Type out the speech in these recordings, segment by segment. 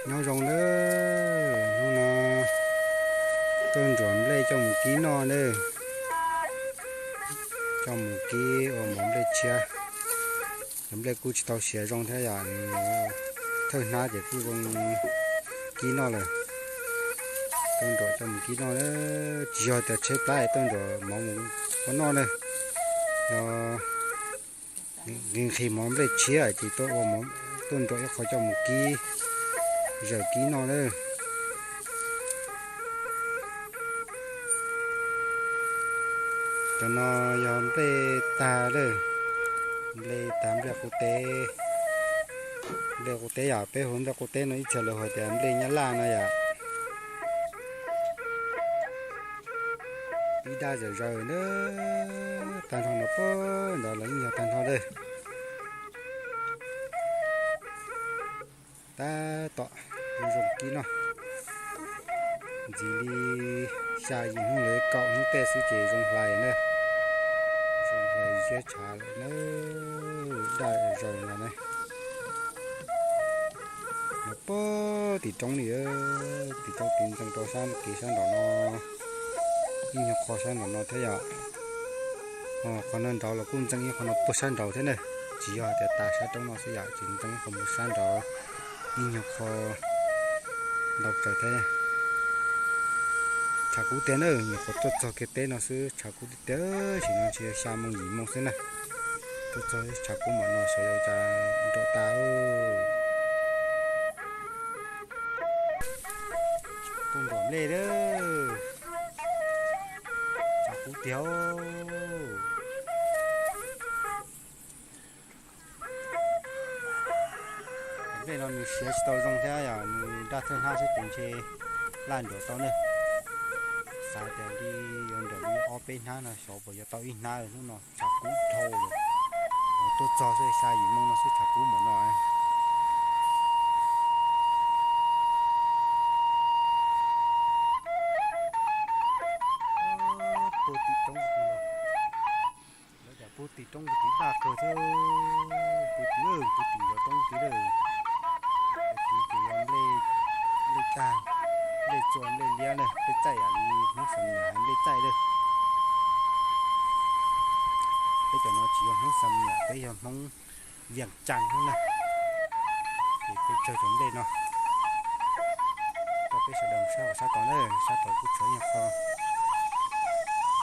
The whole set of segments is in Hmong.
Nyob zoo nawb, hnub no tuaj ntsuam nplej coj mus kib noj nawb. Coj mus kib ua mov nplej tshiab. Cov nplej kuj tsis tau siav zoo thiab yom, thawj hnab ces kuj zoo kib noj lawm. Tuaj ntsuam coj mus kib noj nawb, tsis yog tias tshaib plab es tuaj ntsuam mov mus ua noj nawb. Yog nqhis nqhis mov nplej tshiab ces tuaj ua, tuaj ntsuam ib qho coj mus kib, zawm kib noj nawb. Cov no yog nplej tag lawm, nplej tag nplej qub teb. Nplej qub teb yom, peb hu nplej qub teb no, ib txhia lawv hu tias nplej nyab laj no yom. Ib daj zawm zaws na, tag nrho no pab ntawd los yeej yog tag nrho lawm. Tab tom zoo kib noj. Ntxiv li xya yim hnub los kaum hnub tej xwb ces zoo hlais na. Zoo hlais ziab tshav lawm na. Daj zaws no na. Nov pab tim roob li, tim roob tim ntxeev rau sab kev sab nraum no, ib nyuag qho sab nraum no thiab yom. Qhov no nraud los kuj ntxeev ib qho no puag sab nraud thiab na. Tsis yog tias tas sab roob no xwb yom, tsis ntxeev ib qho mus sab nraud, ib nyuag qho ntau tsaws thiab. Tshav kub tiag na, nyuam qhuav tuaj txog kiag teb no xwb tshav kub tiag tiag, sim no ntshe xya moo yim moo xwb na. Tuaj txog tshav kub mam no xyov yuav cas nraum tas. Tuaj nruam nplej lawm, tshav kub tiag. Nplej no nws siav tsis tau zoo thiab yom, nws daj thawj hnab xwb ces ntshe laj nruam tau ne. Xav tias li yuav nruam li ob peb hnab no xyov puas yuav tau ib hnab, hnub no tshav kub dhau lawm. Tuaj txog xwb xya yim moo no xwb tshav kub mam no. Puag tim roob, lawv tias puag tim roob puag tim daj kawg thiab, puag tim, puag tim roob tid lawm. Puag tim ces yog nplej tag, nplej txua nplej liab na, peb txaij yam li Hmoob Xam Nyam hais nplej txaij lawm. Peb cov no tsis yog Hmoob Xam Nyam, peb yog Hmoob Vias Cas no na. Ces peb cog cov nplej no rau peb sawv daws saib, sab tod na, sab tod kuj tshuav ib nyuag qho,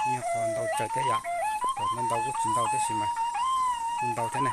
ib nyuag qho ntau tsaws thiab yom. Thaum ntau ntau kuj tsis ntau tab sis mas kuj ntau thiab ne.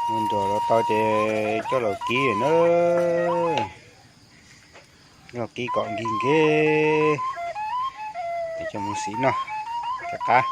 Mus nruam los tau ces coj los kib na. Coj los kib kom nkig nkig, coj mus siv noj thiaj qab.